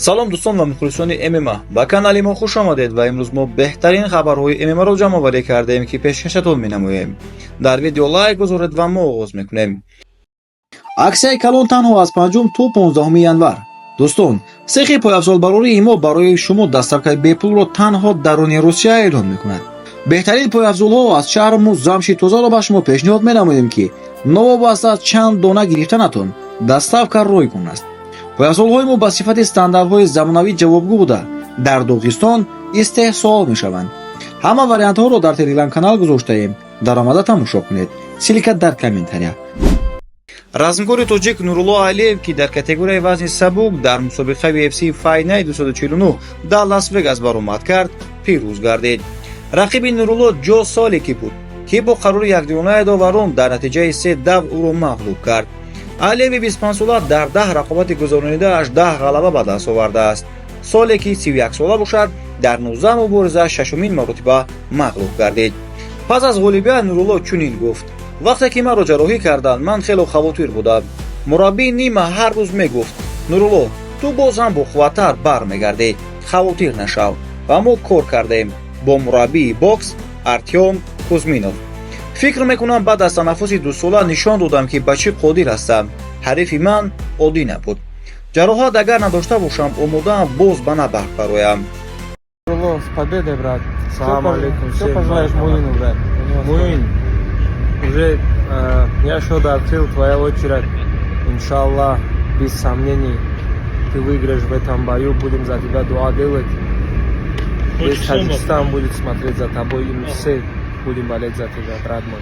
Салом, дӯстон ва мухлисони ММА, ба канали мо хуш омадед ва имрӯз мо беҳтарин хабарҳои ММА-ро ҷамъоварӣ кардаем, ки пешкашатон менамоем. Дар видео лайк гузоред ва мо оғоз мекунем. Аксияи калон танҳо аз 5 то 15 январ. Дӯстон, сехи пойафзолбарории мо барои шумо доставкаи бепулро танҳо даруни Русия эълон мекунад. Беҳтарин пойафзолҳо аз чарму замши тозаро ба шумо пешниҳод менамоем, ки новобаста аз чанд дона гирифтанатон, доставка ройгон аст. Пойафзолҳои мо ба сифати стандартҳои замонавӣ ҷавобгӯ буда, дар Доғистон истеҳсол мешаванд. Ҳама вариантҳоро дар Телеграм-канал гузоштаем, даромада тамошо кунед, ссылка дар комментария. Размкори тоҷик Нурулло Алиев, ки дар категорияи вазни сабук дар мусобиқаи UFC Fight Night 249 дар Лас Вегас баромад кард, пирӯз гардид. Рақиби Нурулло Ҷо Солики буд, ки бо қарори якдонаи доварон дар натиҷаи се давр ӯро мағлуб кард. Алиеви 25-сола дар 10 рақобати гузаронидааш 10 ғалаба ба даст овардааст. Солики 31-сола бошад, дар 19 мубориза шашумин маротиба мағлуб гардид. Пас аз ғолибият Нурулло чунин гуфт: «Вақте ки маро ҷарроҳӣ карданд, ман хело хавотир будам. Мураббии Нима ҳар рӯз мегуфт: «Нурулло, ту боз ҳам боқувваттар бармегардӣ, хавотир нашав». Ва мо кор кардем бо мураббии бокс Артём Кузминов. Фикр мекунам, баъд аз танаффуси дусола нишон додам, ки ба чӣ қодир ҳастам. Ҳарифи ман оддӣ набуд. Ҷароҳат агар надошта бошам, омодаам боз ба набард бароям». Нурулло, с победой, брат. Салам алейкум Что всем. пожелаешь Муину, брат? У него Муин, уже я счет открыл, твоя очередь. Иншаллах, без сомнений, ты выиграешь в этом бою. Будем за тебя дуа делать. Весь Таджикистан будет смотреть за тобой, и мы все будем болеть за тебя, брат мой.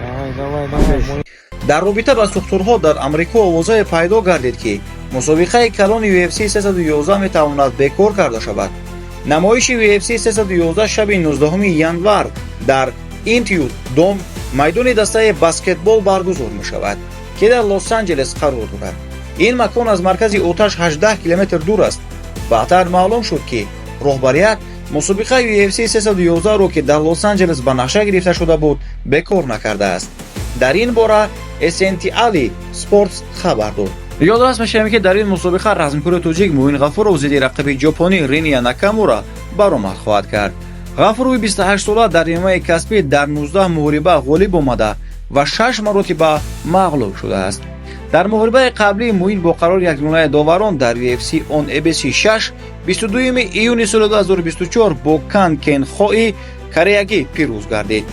Давай, давай, давай. Муин. Дар робита ба сӯхторҳо дар Амрико овозае пайдо гардид, ки мусобиқаи калони UFC 311 метавонад бекор карда шавад. Намоиши UFC 311 шаби 19 январ дар Интуит Дом, майдони дастаи баскетбол баргузор мешавад, ки дар Лос-Анҷелес қарор дорад. Ин макон аз маркази оташ 18 километр дур аст. Баъдтар маълум шуд, ки роҳбарият мусобиқаи UFC 311-ро, ки дар Лос-Анҷелес ба нақша гирифта шуда буд, бекор накардааст. Дар ин бора Essentially Sports хабар дод. Ёдрас мешавем, ки дар ин мусобиқа размкори тоҷик Муин Ғафуров зидди рақиби ҷопонӣ Риния Накамура баромад хоҳад кард. Ғафурови 28-сола дар ММАи касбӣ дар 19 муҳориба ғолиб омада ва 6 маротиба мағлуб шудааст. Дар муҳорибаи қаблӣ Муин бо қарори якдонаи доварон дар UFC on ABC 6 22 июни соли 2024 бо Кан Кен Хои кореягӣ пирӯз гардид.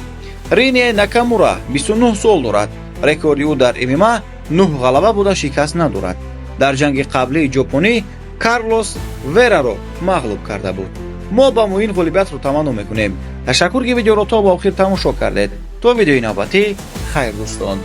Рине Накамура 29 сол дорад. Рекорди ӯ дар ММА 9 ғалаба буда, шикаст надорад. Дар ҷанги қаблии ҷопонӣ Карлос Вераро мағлуб карда буд. Мо ба Муин ғолибиятро таманно мекунем. Ташаккур, ки видеоро то ба охир тамошо кардед. То видеои навбатӣ, хайр, дӯстон.